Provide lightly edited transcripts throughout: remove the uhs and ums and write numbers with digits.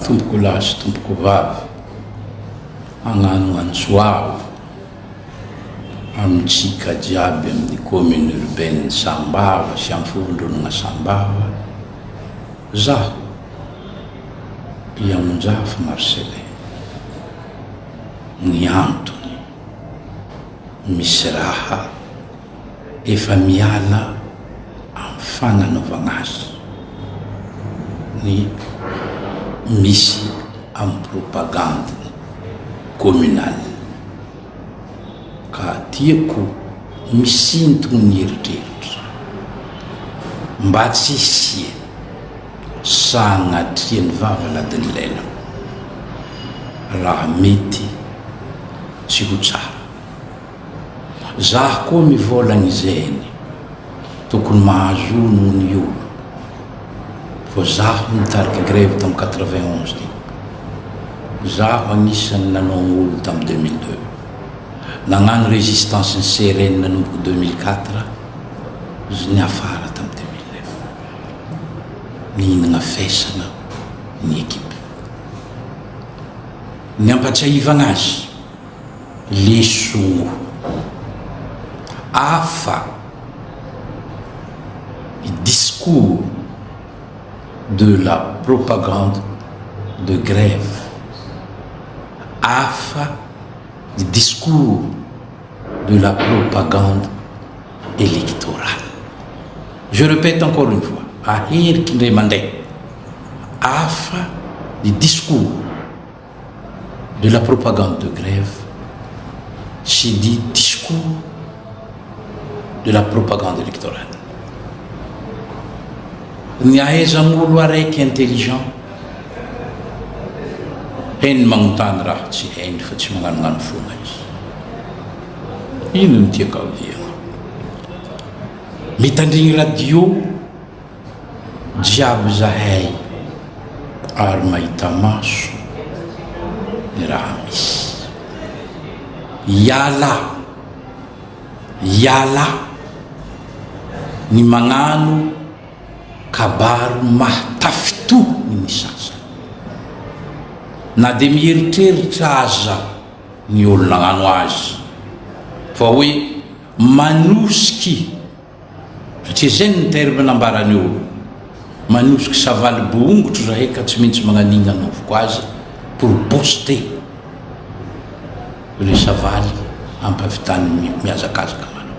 Tompoko lahy sy tompoko vavy, hagnano antso avo amintsika jiaby amin'ny commune urbaine Sambava sy amin'ny fivondronana Sambava, zaho Iamonjafy Marcellin. Ny antony, misy raha efa miala amin'ny fagnanaovagna azy ny misy amin'ny propagande communale ka tiako misintogno ny eritreritra mba tsy hisiany sagnatria ny vava ladin'ny lela raha mety tsy ho tsara. Zah koa mivôlagny zegny, tokony mahazo noho ny olo, fô zaho nitariky grevy tam 91 ty, zaho agnisan'ny nanôgno olo tam 2002, nagnano résistance ny CRN nanomboky 2004 niafara tam 2009, nihinagna fesagna ny equipe. Ny ampatsiahivagna azy. Lesogno hafa ny discours de la propagande de grève, hafa ny discours de la propagande électorale. Je répète encore une fois, aheriky indray mandeha, hafa ny discours. de la propagande de grève sy ny discours de la propagande électorale. Ny ahaizan'olo araiky intelligent, hainy magnontany raha tsy hainy fa tsy magnanognano foana izy. Ino no tiako aviagna? Mitandrigny radio. Jiaby zahay ary mahita maso ny raha misy. Hiala, hiala ny magnano kabary mahatafitohy ny sasany. Na dia mieritreritra aza ny olo nagnano azy fa hoe manosiky Satria zay ny terme nambarany olo. Manosiky savaly bohongotro zahay ka tsy maintsy magnanigny anaoviko azy pour booster le savaly ampavitany mihazakazaka manao.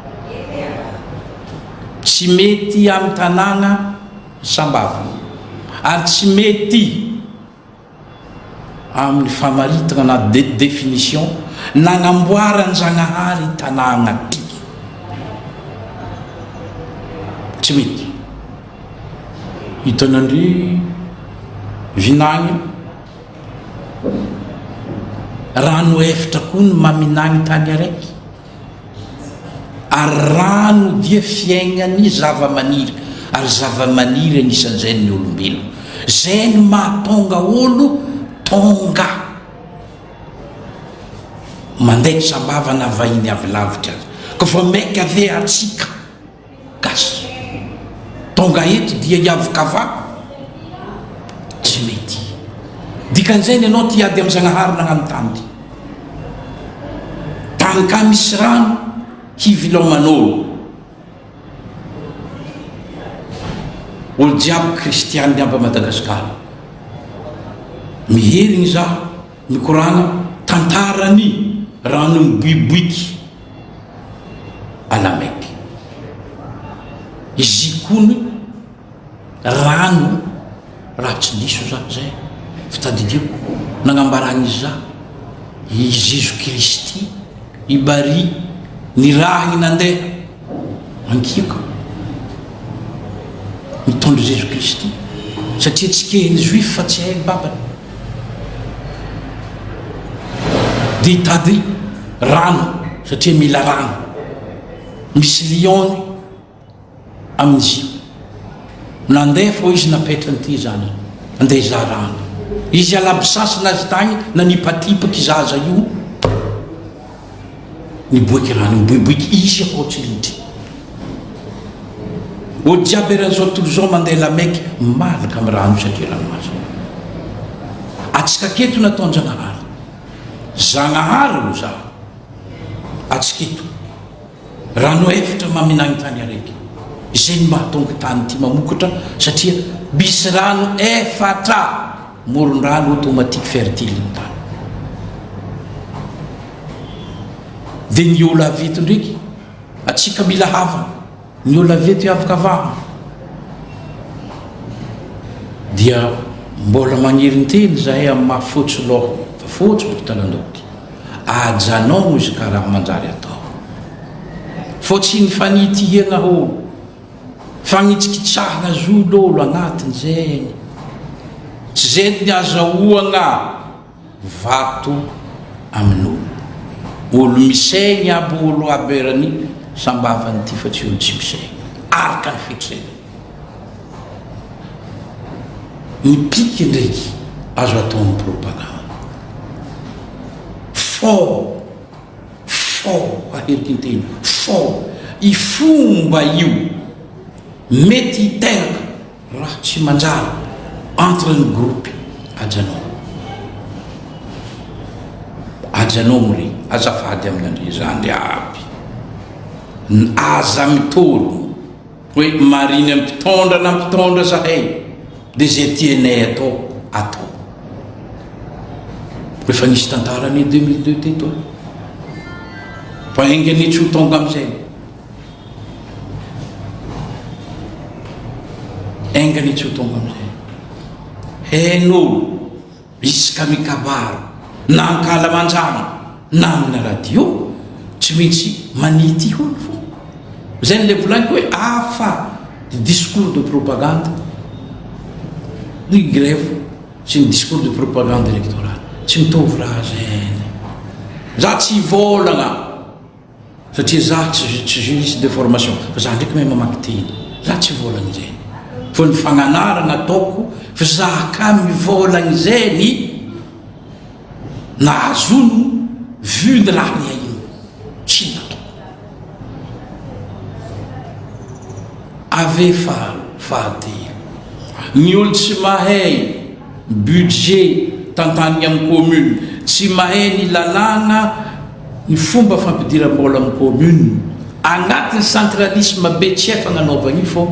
Tsy mety amy tanàgna Sambava ary tsy mety. Amin'ny famaritana na définition nagnamboaran-Jagnahary tanàgna ty. Tsy mety. Hitanandry vinagny rano efitra koa ny maminagny tany araiky. Ary rano dia fiaignan'ny zava-maniry, ary zava-maniry anisan'izay ny olombelona. Zay no mahatonga olo tonga mandeha sambava na vahiny avy lavitra aza. Ka vao maika ve atsika Gasy. Tonga eto dia hiavokava? Tsy mety. Dikan'izay ny anao ty hiady amin'i Zagnahary nagnano tany ty. Tany ka misy rano hiviloman'olo. Olo jiaby kristianina aby a Madagascar. Miherigny zaho mikoragna tantaran'i rano miboiboiky. à la Mecque. Izy kony rano raha tsy diso za zay fitadidiako nagnambaran'iza i Jeso Kristy i Bari nirahiny nandeha ankiaka mitondra Jeso Kristy satria tsy kehin'ny juif fa tsy hainy babany dia hitady rano satria mila rano misy lion amin'izy io nandeha fô izy napetrany ty zanany andeha hizaha rano izy alabisasina azy tagny nanipatipaky zaza io niboiky rano miboiboiky izy akao tsy lidry Olo jiaby eran'izao tontolo izao mandeha Lameka malaka amin'ny rano satria ranomasina. Atsika aketo nataon-Jagnahary. Zagnahary ho zaho. Atsika eto. Rano efitra maminagny tany araiky. Izay no mahatonga tany ty mamokatra satria misy rano efatra moron-drano automatique fertile ny tany. Dia ny olo avy eto ndreky, atsika mila havana. Ny olona avy eto hiavokavahana dia mbola magnerin-teny izahay amin'ny maha fotsy loha fa fotsy boky tanan-doky. Ajanògno izy ka raha manjary atao. Fô tsy ny fanitihagna olo, fagnitsikitsahagna zon'olo agnatiny zegny. Tsy zegny ny azahoagna. Vato amin'olo. Olo misaigny aby olo aby erany sambavany ty fa tsy olo tsy misaigny. Araka ny fetreiny. Ny pique ndreky azo atao am propagande. Fô, fô, aheriko intelo, fô, i fomba io mety hiteraka Raha tsy manjary entre ny groupe ajanao ajanao re azafady aminandre zandry aby aza mitory hoe mariny ampitondra na mpitondra zahay de ze tianay atao atao efa nisy tantara anie 2002 teto e fa enga anie tsy ho tonga amizay. Enga anie tsy ho tonga amin'izay. Heno isaka mikabary na ankalamanjana na amina radio, tsy maintsy manity hono fo. Izay no le volagniko hoe afa ny discours de propagande ny grève sy ny discours de propagande électorale. Tsy mitovy raha zay. Za tsy hivolagna. Satria za tsy tsy juriste de formation fa za ndraiky mahay mamaky teny, za tsy vôlagny zegny fa ny fagnanaragna ataoko fa za ka mivôlagny zegny nahazono vu ny raha niaigny tsy nataoko. Ave faharoa, fahatelo, ny olo tsy mahay budget tantanigny amy commune, tsy mahay ny lalàgna, Ny fomba fampidiram-bola amin'ny commune agnatin'ny centralisme be tsy hay fagnanaovagna io fô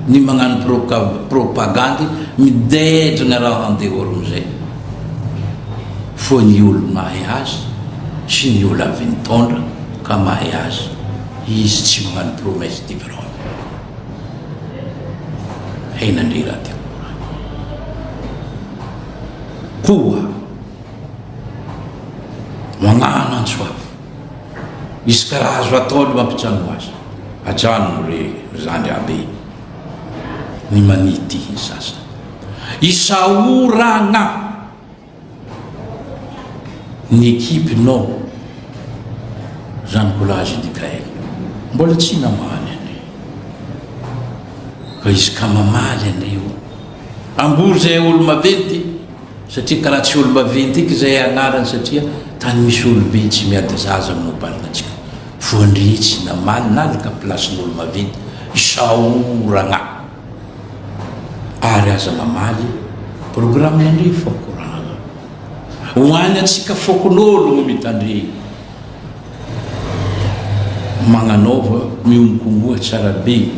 ny magnano propagandy midedrigna raha en dehors amizay fô ny olo mahay azy sy ny olo avy nitondra ka mahay azy izy tsy magnano promesse d'ivrole hainandre raha tiako koragna koa Magnano antso avo. Misy ka raha azo atao ny mampijanona azy. Ajanony re ry zandry abe ny manity ny sasany. Isaoragna ny equipe nao Jean Nicolas Judicaël. Mbola tsy namaly anie. Fa izy ka mamaly anie io. Ambory zay olo maventy. Satria karaha tsy olo-baventy eky zay agnarany satria tany misy olobe tsy miady zaza miobalina antsika voandritsy na malinalika place-n'olo-maventy isaoragna ary aza mamaly programme-nandre fô koragna ho any antsika fokonologno mitandregny Magnanaova mihonkongoa tsara be,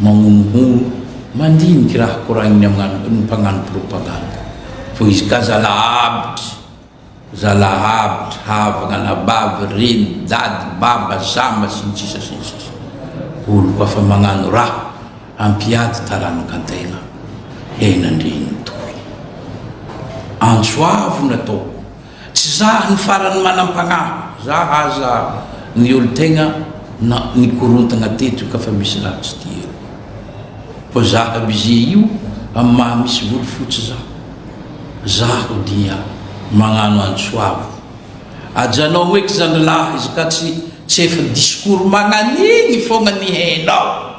magnonohono, mandiniky raha koragniny amgnano ny mpagnano propagande. Fô izy ka zalahabitry, zalahabitry, havagna, anabavy, reny, dady, baba, zama, sy ny sisa sy ny sisa. Olo koa fa magnano raha hampiady taranaka antegna, henan-dreny toy. Antso avo nataoko. Tsy za ny farany manam-pagnahy, za aza ny olo-tegna na nikorontagna teto ka fa misy raha tsy tiako. Fa za abusé io amin'ny maha misy volo fotsy za. Zaho dia magnano antso avo. Ajanao eky zany lahy izy ka tsy tsy efa discours magnanigny fogna ny hainao.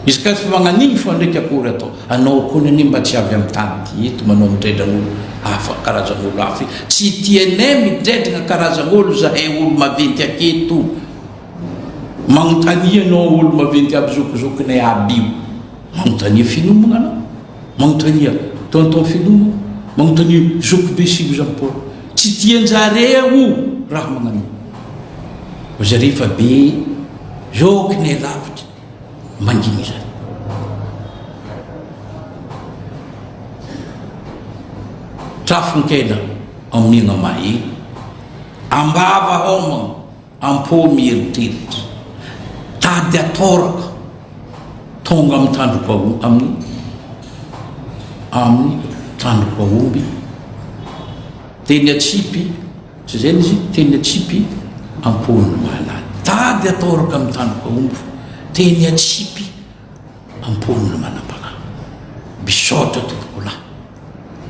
Izy ka tsy magnan'igny fa ndraiky akory atao. Anao kony anie mba tsy avy amin'ny tany ty eto manao midredran'olo hafa karazan'olo hafa io. Tsy tianay midredragna karazan'olo zahay olo maventy aketo. Magnontania anao olo maventy aby zokizokinay aby io. Magnontania finomagna anao. Magnontania. Tonton Filou, magnontania zokibe Sigo Jean Paul, tsy tianjareo raha magnano io. Fa zare efa be zokinay lavitra, mangigny zare. Trafon-kena amiagna mahery, am-bava homagna. Am-po mieritreritra. Tady atoraka. Tonga amin'ny tandroka amin'ny amin'ny tandroka omby. Teny atsipy, tsy izay izy, teny atsipy am-pon'ny mahalala. Tady atoraka amin'ny tandroka omby fa teny atsipy am-pon'ny manam-panahy. Misaotra tompokolahy.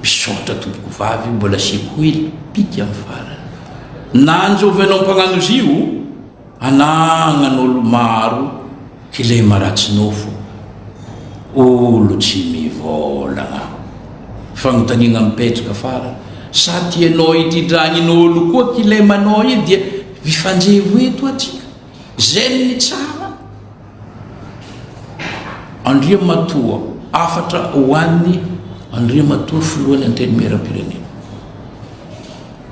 Misaotra tompoko vavy mbola asiako hely pika am farany. Nanjovy anao mpagnano izy io anagnan'olo maro kilema ratsy nofo olo tsy mivôlagna. Fagnontaniagna mipetraka farany sa tianao hitindràgnin'olo koa kilemanao io dia mifanjevo eto atsika. Zay ny tsara. Andriamatoa, hafatra ho an'ny Andriamatoa Filohan'ny Antenimierampirenena,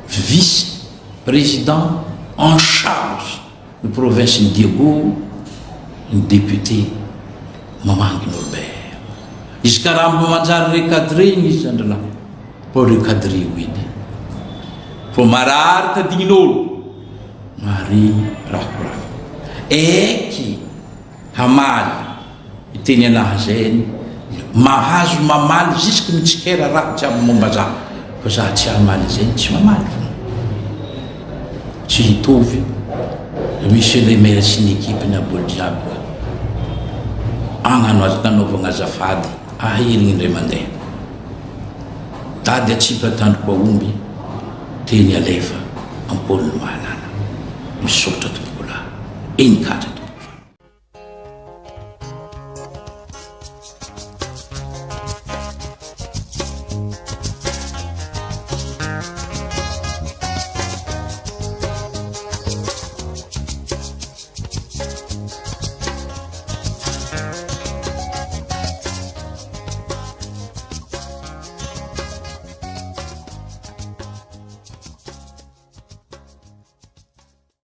Vice Président en charge ny province-n'i Diego, ny député Mamangy Norbert. Izy karaha mba manjary recadrer igny izy zandry lahy, mbô recadrer-o edy. Fô marary tadignin'olo. Maharegny raha koragna. Eky hamaly hiteny anahy zay mahazo mamaly jusque mitsikera raha jiaby momba za fa za tsy hamaly zay tsy mamaly fona. Tsy hitovy monsieur le maire sy ny équipe ny aboly jiaby ka. Agnano nanaovagna azafady aherigny indray mandeha. Tady atsipy atandroko aomby teny alefa ampôniny mahalala. Misaotra tompokolahy. Eny katratra.